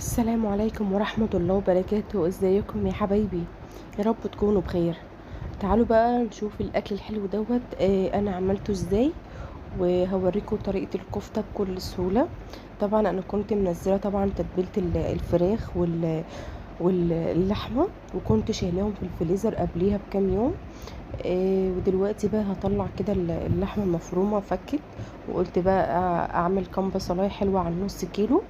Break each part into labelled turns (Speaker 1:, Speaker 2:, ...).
Speaker 1: السلام عليكم ورحمة الله وبركاته. ازيكم يا حبايبي؟ يا رب تكونوا بخير. تعالوا بقى نشوف الاكل الحلو دوت انا عملته ازاي، وهوريكم طريقة الكفتة بكل سهولة. طبعا انا كنت منزلة طبعا تتبيلة الفراخ واللحمة، وكنت شايلاهم في الفريزر قبليها بكام يوم. ودلوقتي بقى هطلع كده اللحمة المفرومة فكت، وقلت بقى اعمل كام بصلاية حلوة على النص كيلو.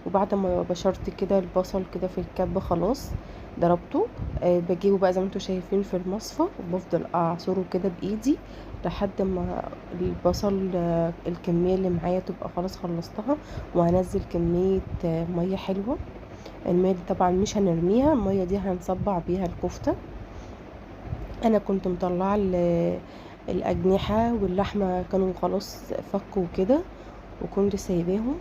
Speaker 1: وبعد ما بشرت كده البصل كده في الكب خلاص ضربته، بجيبه بقى زي ما انتم شايفين في المصفى، وبفضل اعصره كده بايدي لحد ما البصل الكمية اللي معايا تبقى خلاص خلصتها. وهنزل كمية مية حلوة. المية دي طبعا مش هنرميها، المية دي هنصبع بيها الكفتة. انا كنت مطلعة الاجنحة واللحمة كانوا خلاص فكوا كده، وكنت سايباهم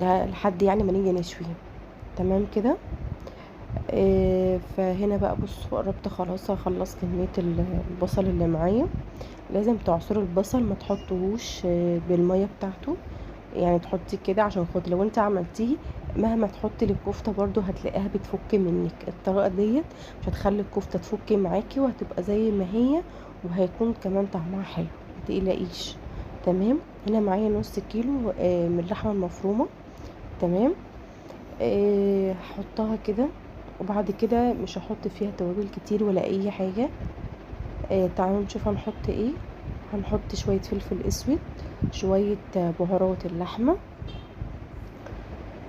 Speaker 1: لحد ما نيجي نشوي. تمام كده. فهنا بقى بصوا قربت خلاص اخلص كمية البصل اللي معايا. لازم تعصروا البصل، ما تحطوهوش بالمية بتاعته، تحطيه كده عشان خاطر لو انت عملتيه مهما تحطي للكفته برضو هتلاقيها بتفك منك. الطريقة ديت مش هتخلي الكفتة تفك معاكي، وهتبقى زي ما هي، وهيكون كمان طعمها حلو، ما تقلقيش. تمام. هنا معايا نص كيلو من اللحمة المفرومه. تمام. هحطها كده، وبعد كده مش هحط فيها توابل كتير ولا اي حاجة. تعالوا نشوف هنحط ايه. هنحط شوية فلفل اسود، شوية بهارات اللحمة.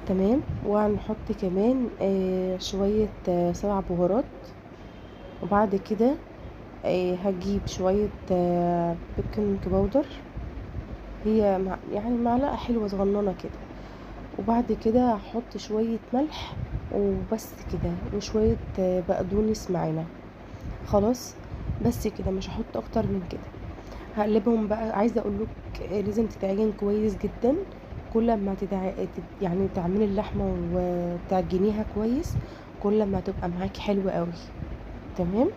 Speaker 1: تمام. وهنحط كمان شوية 7 بهارات. وبعد كده هجيب شوية baking powder، هي معلقه حلوة صغننه كده. وبعد كده هحط شوية ملح وبس كده، وشوية بقدونس معانا. خلاص بس كده، مش هحط اكتر من كده. هقلبهم بقى. عايزه اقول لك لازم تتعجن كويس جدا. كل ما تعملي اللحمة وتعجنيها كويس، كل ما تبقى معاكي حلوة قوي. تمام.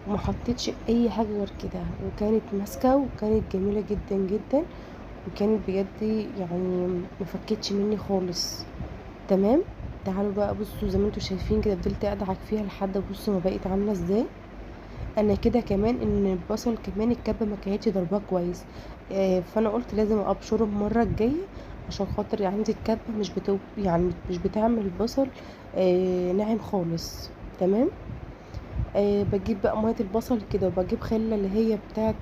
Speaker 1: وما حطيتش اي حاجة غير كده، وكانت ماسكه وكانت جميلة جدا جدا، وكانت بجد ما فكتش مني خالص. تمام. تعالوا بقى بصوا زي ما انتوا شايفين كده، فضلت ادعك فيها لحد بصوا ما بقت عامله ازاي. انا كده كمان ان البصل كمان الكبه ما كانتش ضرباه كويس، فانا قلت لازم ابشره المرة الجاية عشان خاطر عندي الكبه مش بتعمل البصل ناعم خالص. تمام. بجيب بقى مية البصل كده، وبجيب خله اللي هي بتاعه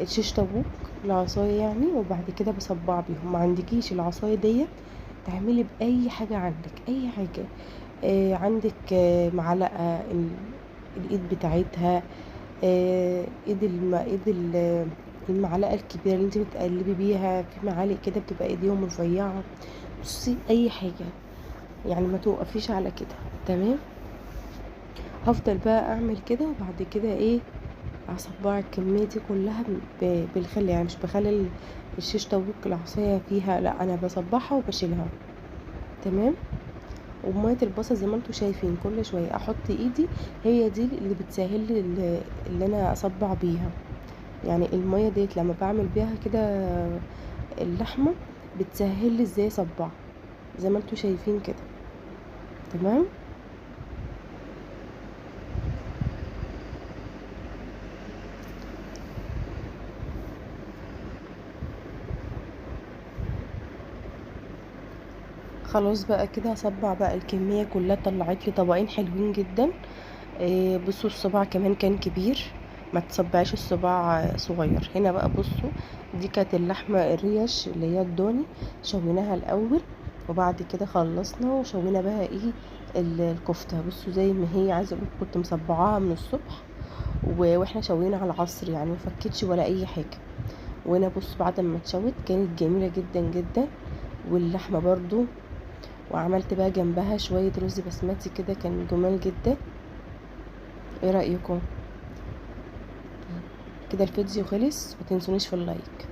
Speaker 1: الشيش طاووق العصاية وبعد كده بصبع بيهم. ما عندكيش العصاية ديت تعملي باي حاجة عندك، اي حاجة. عندك معلقه، الايد بتاعتها، ايد المعلقة الكبيرة اللي انت بتقلبي بيها، في معالق كده بتبقى ايديهم رفيعة. بصي اي حاجة، ما توقفيش على كده. تمام. هفضل بقى اعمل كده، وبعد كده هصبع الكمية دي كلها بالخل، مش بخلي الشيش طاووق العصاية فيها، لا انا بصبعها وبشيلها. تمام. ومية البصل زي ما انتوا شايفين كل شوية احط ايدي، هي دي اللي بتسهل لي اللي انا اصبع بيها. المية ديت لما بعمل بيها كده اللحمة بتسهل لي ازاي اصبعها زي ما انتوا شايفين كده. تمام. خلاص بقى كده هصبع بقى الكمية كلها. طلعت لي طبقين حلوين جدا. بصوا الصباع كمان كان كبير، ما تصبعيش الصباع صغير. هنا بقى بصوا دي كانت اللحمة الريش اللي هي الضاني، شويناها الأول وبعد كده خلصنا وشوينا بقى الكفتة. بصوا زي ما هي، عايزة اقول كنت مصبعاها من الصبح واحنا شوينا على العصر، ما فكتش ولا اي حاجة. وهنا بصوا بعد ما اتشوت كانت جميلة جدا جدا، واللحمة برضو. وعملت بقى جنبها شوية رز بسمتي كده، كان جمال جدا. ايه رأيكم؟ كده الفيديو خلص، ما تنسونيش في اللايك.